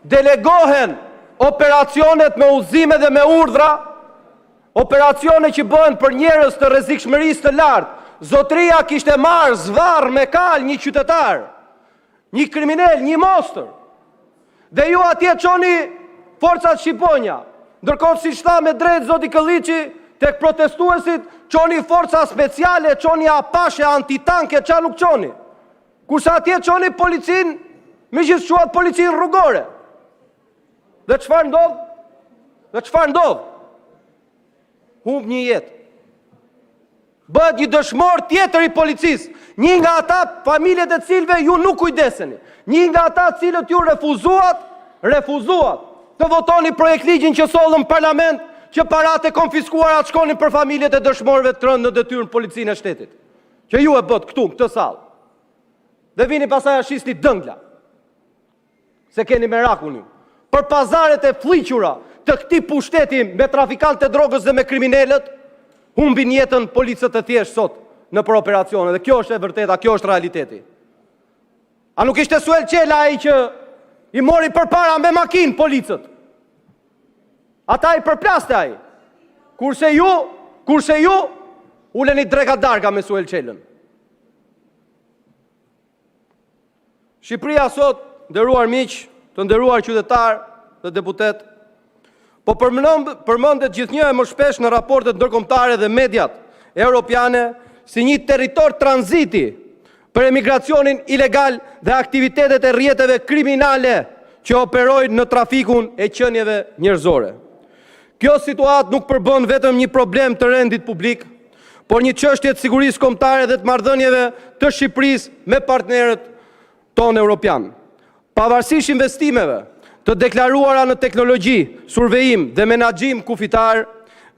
Delegohen operacionet me udhëzime dhe me urdhra, operacione që bëhen për njerëz të rrezikshmërisë së lartë. Zotëria kishte marrë zvarrë me kalë një qytetar, një kriminel, një monstër, dhe ju atje çoni forcat “Shqiponja”, ndërkohë, siç tha me të drejtë zoti Këlliçi, te protestuesit çoni forca speciale, çoni apashë, antitanke e çfarë nuk çoni, kurse atje çoni policinë, megjithëse quhet polici rrugore. Dhe çfarë ndodh? Dhe çfarë ndodh? Humb një jetë, bëhet një dëshmor tjetër i policisë, një nga ata familjet e të cilëve ju nuk kujdeseni, një nga ata të cilët ju refuzuat, refuzuat të votoni projektligjin që sollëm në Parlament, që paratë e konfiskuara të shkonin për familjet e dëshmorëve të rënë në detyrë në Policinë e Shtetit, që ju e bëtë këtu, në këtë sallë, dhe vini pastaj e shisni dëngla, se keni merakun ju, për pazaret e fëlliqura të këtij pushteti me trafikantët e drogës dhe me kriminelët, humbin jetën policët e thjeshtë sot nëpër operacione dhe kjo është e vërteta, ky është realiteti. A nuk ishte Suel Çela ai që i mori përpara me makinë policët? Ata i përplaste ai, kurse ju, kurse ju uleni dreka-darka me Suel Çelën. Shqipëria sot, të nderuar miq, të nderuar qytetarë dhe deputetë, po përmendet gjithnjë e më shpesh në raportet ndërkombëtare dhe mediat europiane si një territor tranziti për emigracionin ilegal dhe aktivitetet e rrjeteve kriminale që operojnë në trafikun e qenieve njerëzore. Kjo situatë nuk përbën vetëm një problem të rendit publik, por një çështje të sigurisë kombëtare dhe të marrëdhënieve të Shqipërisë me partnerët tonë europianë. Pavarësisht investimeve të deklaruara në teknologji, survejim dhe menaxhim kufitar,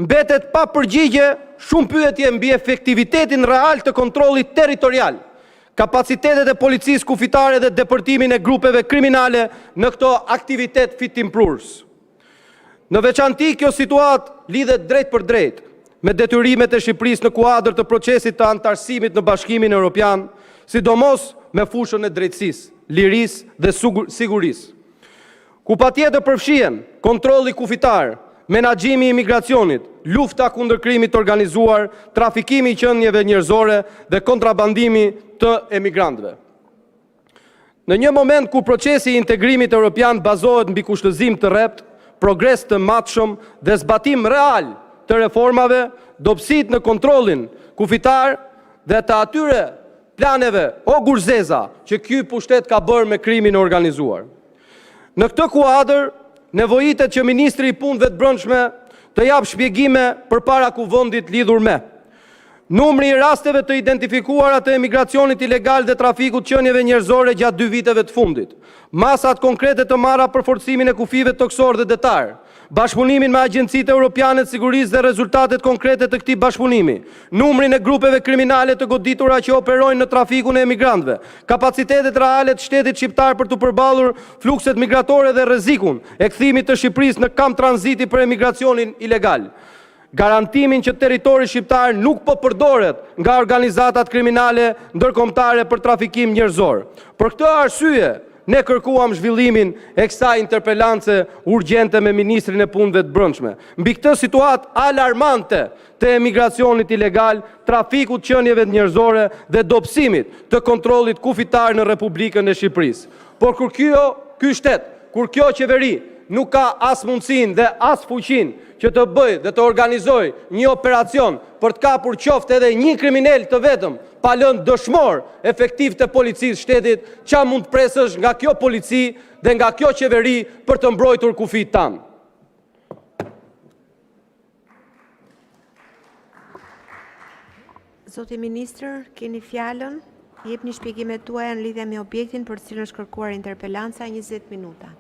mbeten pa përgjigje shumë pyetje mbi efektivitetin real të kontrollit territorial, kapacitetet e policisë kufitare dhe depërtimin e grupeve kriminale në këtë aktivitet fitimprurës. Në veçanti, kjo situatë lidhet drejtpërdrejt me detyrimet e Shqipërisë në kuadër të procesit të anëtarësimit në Bashkimin Evropian, sidomos me fushën e drejtësisë, lirisë dhe sigurisë, ku patjetër përfshihen kontrolli kufitar, menaxhimi i migracionit, lufta kundër krimit të organizuar, trafikimi i qenieve njerëzore dhe kontrabandimi i emigrantëve. Në një moment kur procesi i integrimit evropian bazohet mbi kushtëzim të rreptë, progres të matshëm dhe zbatim real të reformave, dobësitë në kontrollin kufitar dhe të atyre planeve ogurzeza që ky pushtet ka bërë me krimin e organizuar. Në këtë kuadër, nevojitet që ministri i Punëve të Brendshme të japë shpjegime përpara Kuvendit lidhur me numrin e rasteve të identifikuara të emigracionit ilegal dhe trafikut të qenieve njerëzore gjatë dy viteve të fundit, masat konkrete të marra për forcimin e kufijve tokësorë dhe detarë, bashkëpunimin me agjencitë europiane të sigurisë dhe rezultatet konkrete të këtij bashkëpunimi, numrin e grupeve kriminale të goditura që operojnë në trafikun e emigrantëve, kapacitetet reale të shtetit shqiptar për të përballur flukset migratore dhe rrezikun e kthimit të Shqipërisë në kamp tranziti për emigracionin ilegal, garantimin që territori shqiptar nuk po përdoret nga organizatat kriminale ndërkombëtare për trafikim njerëzor. Për këtë arsye, ne kërkuam zhvillimin e kësaj interpelance urgjente me ministrin e Punëve të Brendshme, mbi këtë situatë alarmante të emigracionit ilegal, trafikut të qenieve njerëzore dhe dobësimit të kontrollit kufitar në Republikën e Shqipërisë. Por kur ky shtet, kur kjo qeveri nuk ka as mundësinë dhe as fuqinë që të bëjë dhe të organizojë një operacion për të kapur qoftë edhe një kriminel të vetëm, pa lënë dëshmorë efektivët e Policisë së Shtetit, çfarë mund të presësh nga kjo polici dhe nga kjo qeveri për të mbrojtur kufijtë tanë? Zoti Ministër, keni fjalën, jepni shpjegimet tuaja në lidhje me objektin për të cilin është kërkuar interpelanca, 20 minuta.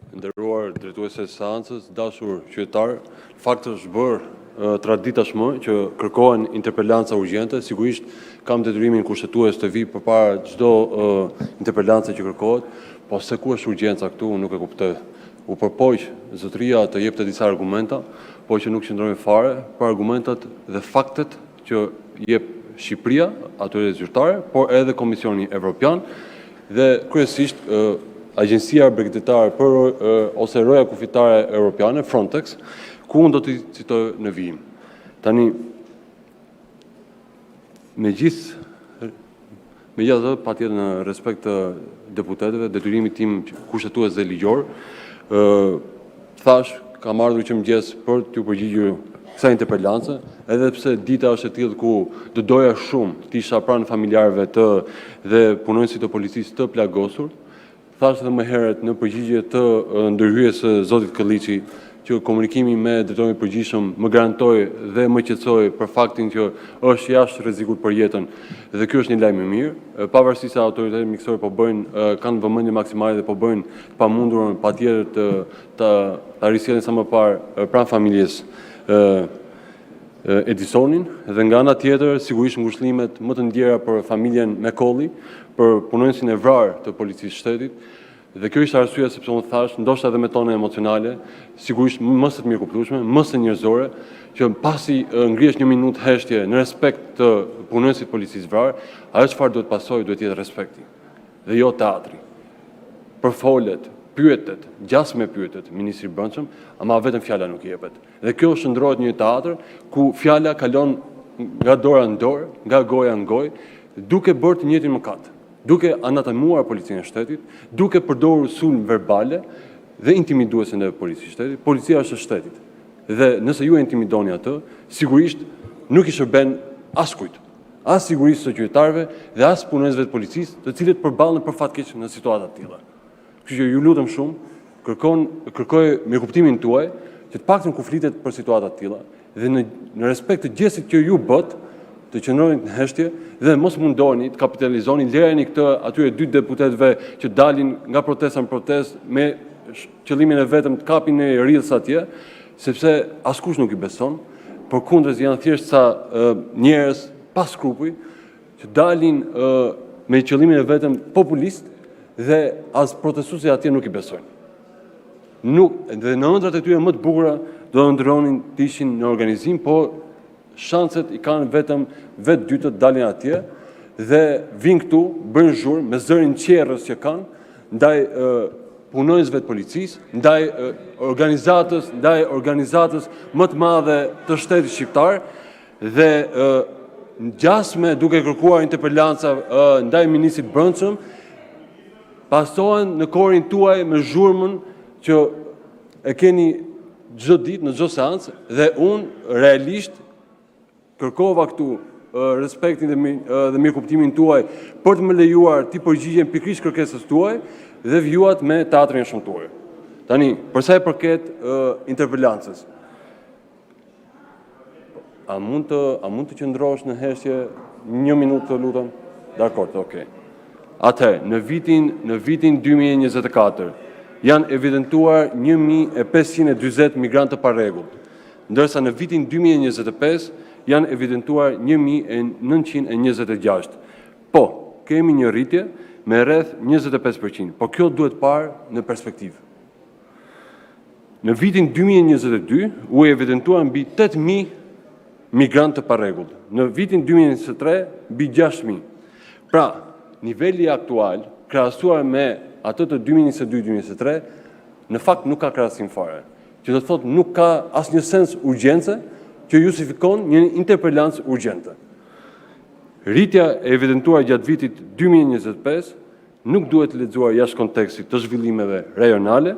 E nderuar drejtuese e seancës, Të dashur qytetarë, Në fakt, është bërë traditë tashmë që kërkohen interpelanca urgjente. Sigurisht, kam detyrimin kushtetues të vij përpara çdo interpelance që kërkohet, por se ku është urgjenca këtu, unë nuk e kuptoj. U përpoq zotëria të jepte disa argumente, por që nuk qëndrojnë fare për argumentet dhe faktet që jep. Shqipëria, autoritetet zyrtare, por edhe Komisioni Evropian dhe kryesisht Agjencia Bregdetare për ose Roja Kufitare Europiane, Frontex, ku unë do t'i citoj në vijim. Tani, megjithatë, patjetër në respekt të deputetëve, detyrimit tim kushtetues dhe ligjor, thashë që kam ardhur që në mëngjes për t'iu përgjigjur kësaj interpelance, edhe pse dita është e tillë ku do të doja shumë të isha pranë familjarëve të dhe punonjësit të policisë të plagosur. Thashë edhe më herët në përgjigje të ndërhyrjes së zotit Këlliçi, që komunikimi me drejtorin e përgjithshëm më garantoi dhe më qetësoi për faktin që është jashtë rrezikut për jetën dhe ky është një lajm i mirë. Pavarësisht se autoritetet mjekësore po bëjnë kanë vëmendje maksimale dhe po bëjnë të pamundurën patjetër të ta ta risjellin sa më parë pranë familjes Edisonin dhe nga ana tjetër sigurisht ngushëllimet më të ndjera për familjen Mekolli, për punonjësin e vrarë të policisë së shtetit. Dhe kjo ishte arsyeja sepse unë thashë, ndoshta edhe me tone emocionale, sigurisht më se të mirëkuptueshme, më se njerëzore, që pasi ngrihesh një minutë heshtje në respekt të punonjësit të policisë vrarë, ajo çfarë duhet të pasojë duhet të jetë respekti dhe jo teatri. Përfolet, pyetet, gjasme pyetet ministri i Brendshëm, ama vetëm fjala nuk i jepet. Dhe kjo shndërrohet në një teatër ku fjala kalon nga dora në dorë, nga goja në gojë, duke bërë të njëjtin mëkat, duke anatemuar policinë e shtetit, duke përdorur sulm verbale dhe intimiduese ndaj policisë së shtetit. Policia është e shtetit. Dhe nëse ju e intimidoni atë, sigurisht nuk i shërben askujt, as sigurisë së qytetarëve dhe as punonjësve të policisë, të cilët përballen për fat keq në situata të tilla. Kështu që ju lutem shumë, kërkon kërkoj mirëkuptimin tuaj që të paktën kur flitet për situata të tilla dhe në në respekt të gjestit që ju bëtë, të qëndroni në heshtje dhe mos mundoheni të kapitalizoni, lëreni këtë atyre dy deputetëve që dalin nga protesta në protestë me qëllimin e vetëm të kapin një reels atje, sepse askush nuk i beson, përkundrazi janë thjesht ca njerëz pa skrupuj që dalin me qëllimin e vetëm populist dhe as protestuesit atje nuk i besojnë. Nuk, dhe në ëndrrat e tyre më të bukura do të ëndërronin të ishin në organizim, po shanset i kanë vetëm vetë dytë të dalin atje dhe vinë këtu, bëjnë zhurmë me zërin çjerrës që kanë ndaj punonjësve të policisë, ndaj organizatës, ndaj organizatës më të madhe të shtetit shqiptar dhe gjasme duke kërkuar interpelanca ndaj ministrit të Brendshëm, pasohen në korin tuaj me zhurmën që e keni çdo ditë në çdo seancë dhe unë realisht kërkova këtu respektin dhe, dhe mirëkuptimin tuaj për të më lejuar t'i përgjigjem pikërisht kërkesës tuaj dhe vijuat me teatrin e shëmtuar. Tani, për sa i përket interpelancës, a mund të a mund të qëndrosh në heshtje një minutë të lutem? Dakor, okay. Atëherë, në vitin në vitin 2024 janë evidentuar 1540 migrantë të parregullt, ndërsa në vitin 2025 janë evidentuar 1926. Po, kemi një rritje me rreth 25%, por kjo duhet parë në perspektivë. Në vitin 2022 u evidentuan mbi 8000 migrantë të parregullt. Në vitin 2023 mbi 6000. Pra, niveli aktual krahasuar me atë të 2022-2023 në fakt nuk ka krahasim fare. Që do të thotë nuk ka asnjë sens urgjence që justifikon një interpelancë urgjente. Rritja e evidentuar gjatë vitit 2025 nuk duhet lexuar jashtë kontekstit të zhvillimeve rajonale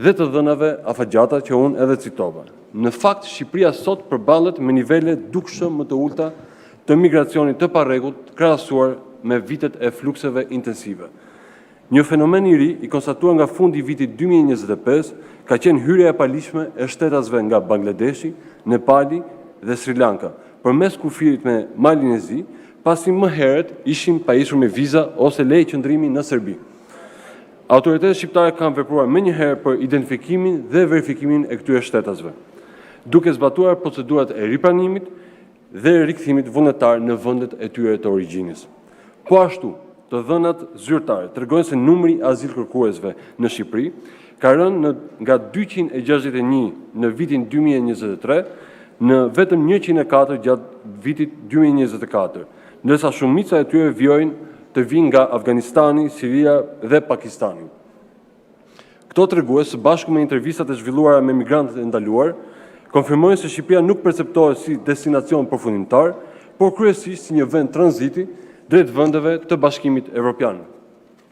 dhe të dhënave afatgjata që unë edhe citova. Në fakt, Shqipëria sot përballet me nivele dukshëm më të ulëta të migracionit të parregullt krahasuar me vitet e flukseve intensive. Një fenomen i ri i konstatuar nga fundi i vitit 2025 ka qenë hyrja e paligjshme e shtetasve nga Bangladeshi, Nepali dhe Sri Lanka përmes kufirit me Malin e Zi, pasi më herët ishin pajisur me viza ose leje qëndrimi në Serbi. Autoritetet shqiptare kanë vepruar menjëherë për identifikimin dhe verifikimin e këtyre shtetasve, duke zbatuar procedurat e ripranimit dhe rikthimit vullnetar në vendet e tyre të origjinës. Po ashtu, të dhënat zyrtare tregojnë se numri i azilkërkuesve në Shqipëri ka rënë në nga 261 në vitin 2023 në vetëm 104 gjatë vitit 2024, ndërsa shumica e tyre vijojnë të vijnë nga Afganistani, Siria dhe Pakistani. Këta tregues, së bashku me intervistat e zhvilluara me emigrantët e ndaluar, konfirmojnë se Shqipëria nuk perceptohet si destinacion përfundimtar, por kryesisht si një vend tranziti drejt vendeve të Bashkimit Evropian,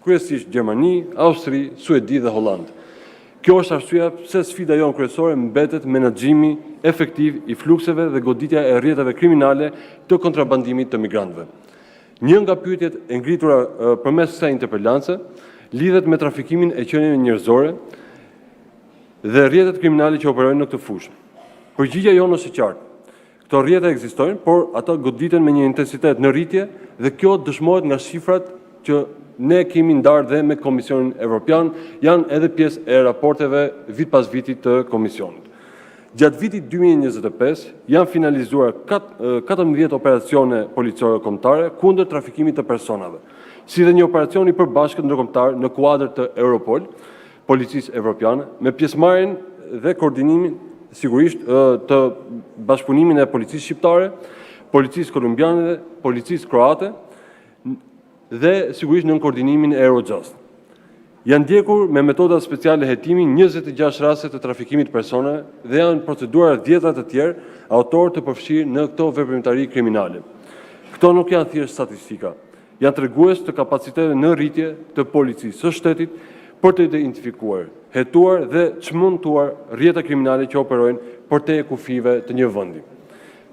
kryesisht Gjermani, Austri, Suedi dhe Holandë. Kjo është arsyeja pse sfida jonë kryesore mbetet menaxhimi efektiv i flukseve dhe goditja e rrjeteve kriminale të kontrabandimit të migrantëve. Një nga pyetjet e ngritura përmes kësaj interpelance lidhet me trafikimin e qenieve njerëzore dhe rrjetet kriminale që operojnë në këtë fushë. Përgjigjja jonë është e qartë: këto rrjete ekzistojnë, por ato goditen me një intensitet në rritje dhe kjo dëshmohet nga shifrat që ne kemi ndarë dhe me Komisionin Evropian, janë edhe pjesë e raporteve vit pas viti të Komisionit. Gjatë vitit 2025 janë finalizuar 14 operacione policore kombëtare kundër trafikimit të personave, si dhe një operacion i përbashkët ndërkombëtar në kuadër të Europol-it, Policisë Evropiane, me pjesëmarrjen dhe koordinimin, sigurisht, të bashkëpunimin e policisë shqiptare, policisë kolumbiane dhe policisë kroate dhe sigurisht nën koordinimin e Eurojust-it. Janë ndjekur me metoda speciale hetimi 26 raste të trafikimit të personave dhe janë proceduar dhjetëra të tjerë autorë të përfshirë në këto veprimtari kriminale. Këto nuk janë thjesht statistika, janë tregues të kapaciteteve në rritje të Policisë së Shtetit për të identifikuar, hetuar dhe çmontuar rrjete kriminale që operojnë përtej kufijve të një vendi.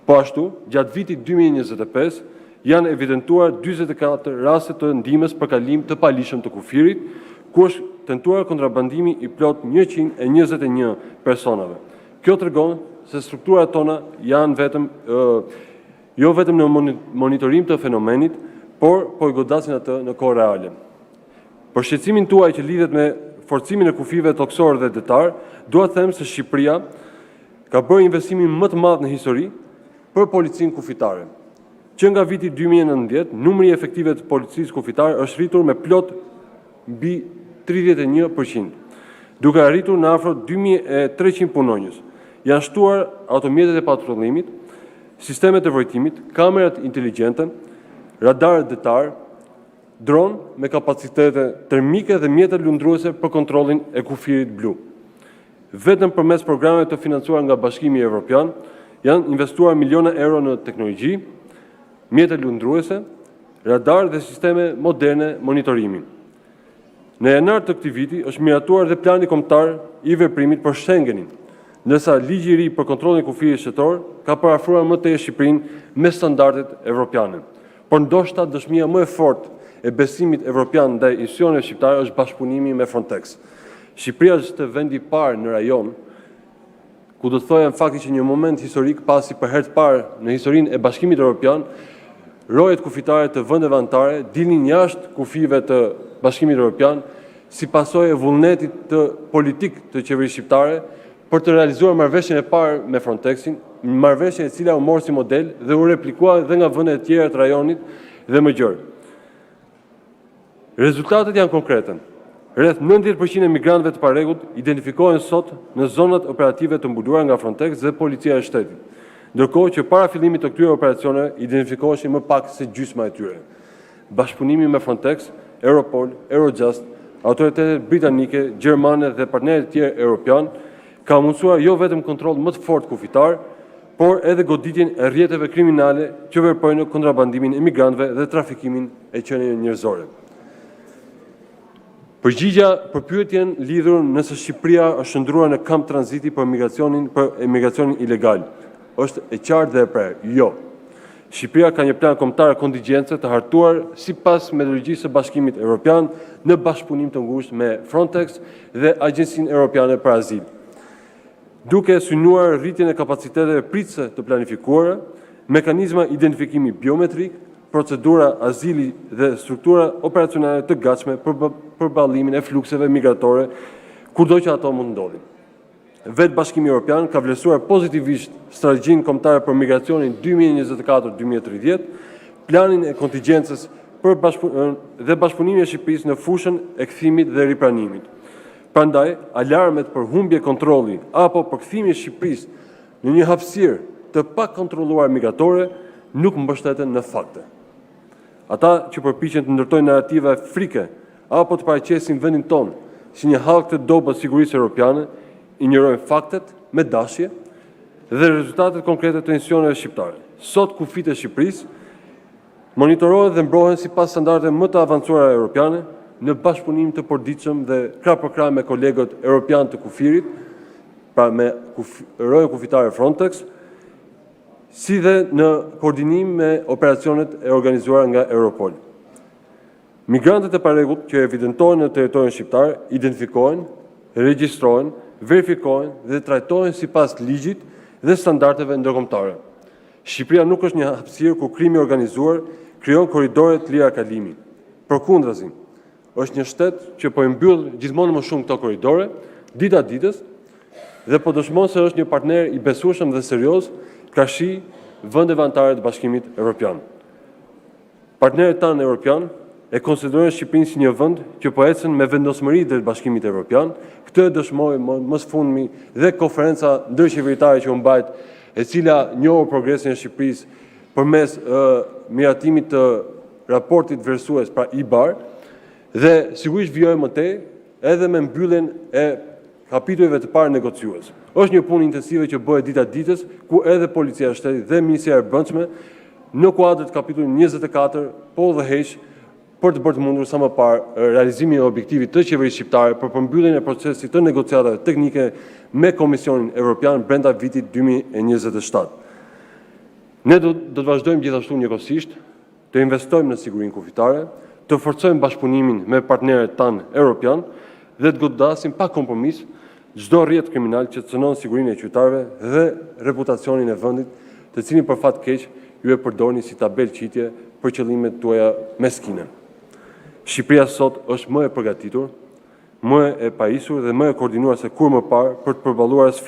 Po ashtu, gjatë vitit 2025 janë evidentuar 44 raste të ndihmës për kalim të paligjshëm të kufirit, ku është tentuar kontrabandimi i plot 121 personave. Kjo tregon se strukturat tona janë jo vetëm në monitorim të fenomenit, por po e godasin atë në kohë reale. Për shqetësimin tuaj që lidhet me forcimin e kufijve tokësorë dhe detarë, dua të them se Shqipëria ka bërë investimin më të madh në histori për policinë kufitare. Që nga viti 2019, numri i efektivëve të Policisë Kufitare është rritur me plot mbi 31%, duke arritur në afro 2300 punonjës. Janë shtuar automjetet e patrullimit, sistemet e vrojtimit, kamerat inteligjente, radarët detarë, dronë me kapacitete termike dhe mjete lundruese për kontrollin e kufirit blu. Vetëm përmes programeve të financuara nga Bashkimi Evropian janë investuar miliona euro në teknologji, mjete lundruese, radarë dhe sisteme moderne monitorimi. Në janar të këtij viti është miratuar edhe Plani Kombëtar i Veprimit për Schengenin, ndërsa ligji i ri “Për kontrollin e kufirit shtetëror” ka përafruar më tej Shqipërinë me standardet evropiane. Por ndoshta dëshmia më e fortë e besimit evropian ndaj institucioneve shqiptare është bashkëpunimi me Frontex-in. Shqipëria është vendi i parë në rajon, ku do të thosha, në fakt, ishte një moment historik, pasi për herë të parë në historinë e Bashkimit Evropian rojet kufitare të vendeve anëtare dilnin jashtë kufijve të Bashkimit Evropian, si pasojë e vullnetit politik të qeverisë shqiptare për të realizuar marrëveshjen e parë me Frontex-in, marrëveshje e cila u mor si model dhe u replikua edhe nga vende të tjera të rajonit dhe më gjerë. Rezultatet janë konkrete. Rreth 90% e migrantëve të parregullt identifikohen sot në zonat operative të mbuluara nga Frontex dhe Policia e Shtetit, ndërkohë që para fillimit të këtyre operacioneve identifikoheshin më pak se gjysma e tyre. Bashkëpunimi me Frontex-in, Europol-in, Eurojust-in, autoritetet britanike, gjermane dhe partnerët e tjerë europianë ka mundësuar jo vetëm kontroll më të fortë kufitar, por edhe goditjen e rrjeteve kriminale që veprojnë në kontrabandimin e migrantëve dhe trafikimin e qenieve njerëzore. Përgjigjja për pyetjen nëse Shqipëria është shndërruar në kamp tranziti për migracionin, për emigracionin ilegal, është e qartë dhe e prerë: jo. Shqipëria ka një plan kombëtar kontingjence të hartuar sipas metodologjisë së Bashkimit Evropian, në bashkëpunim të ngushtë me Frontex-in dhe Agjencinë Europiane për Azil, duke synuar rritjen e kapaciteteve pritëse të planifikuara, mekanizma identifikimi biometrik, procedura azili dhe struktura operacionale të gatshme për përballimin e flukseve migratore kurdo që ato mund të ndodhin. Vetë Bashkimi Evropian ka vlerësuar pozitivisht Strategjinë Kombëtare për Migracionin 2024-2030, planin e kontigjencës dhe bashkëpunimin e Shqipërisë në fushën e kthimit dhe ripranimit. Prandaj, alarmet për humbje kontrolli apo për kthimin e Shqipërisë në një hapësirë të pakontrolluar migratore. nuk mbështeten në fakte. Ata që përpiqen të ndërtojnë narrativa frike apo të paraqesin vendin tonë si një hallkë të dobët të sigurisë europiane, injorojnë faktet me dashje dhe rezultatet konkrete të institucioneve shqiptare. Sot kufijtë e Shqipërisë monitorohen dhe mbrohen sipas standardeve më të avancuara europiane, në bashkëpunim të përditshëm dhe krah për krah me kolegët europianë të kufirit, pra me Rojën Kufitare Frontex, si dhe në koordinim me operacionet e organizuara nga Europol-i. Migrantët e parregullt që evidentohen në territorin shqiptar identifikohen, regjistrohen, verifikohen dhe trajtohen sipas ligjit dhe standardeve ndërkombëtare. Shqipëria nuk është një hapësirë ku krimi i organizuar krijon korridore të lira kalimi. Përkundrazi, është një shtet që po i mbyll gjithmonë e më shumë këto korridore dita-ditës dhe po dëshmon se është një partner i besueshëm dhe serioz karshi vendeve anëtare të Bashkimit Europian. Partnerët tanë europianë e konsiderojnë Shqipërinë si një vend që po ecën me vendosmëri drejt Bashkimit Europian. Këtë e dëshmoi më së fundmi dhe konferenca ndërqeveritare që u mbajt, e cila njohu progresin e Shqipërisë përmes miratimit të raportit vlerësues, pra IBAR, dhe sigurisht vijojmë më tej edhe me mbylljen e kapitujve të parë negociues. Është një punë intensive që bëhet dita-ditës, ku edhe Policia e Shtetit dhe Ministria e Brendshme, në kuadër të Kapitullit 24, po udhëheq për të bërë të mundur sa më parë realizimin e objektivit të qeverisë shqiptare për përmbylljen e procesit të negociatave teknike me Komisionin Evropian brenda vitit 2027. Ne do të vazhdojmë, gjithashtu, njëkohësisht, të investojmë në sigurinë kufitare, të forcojmë bashkëpunimin me partnerët tanë europianë dhe të godasim pa kompromis çdo rrjet kriminal që cenon sigurinë e qytetarëve dhe reputacionin e vendit, të cilin, për fat të keq, ju e përdorni si tabelë qitjeje për qëllimet tuaja meskine. Shqipëria sot është më e përgatitur, më e pajisur dhe më e koordinuar se kurrë më parë për të përballuar sfidat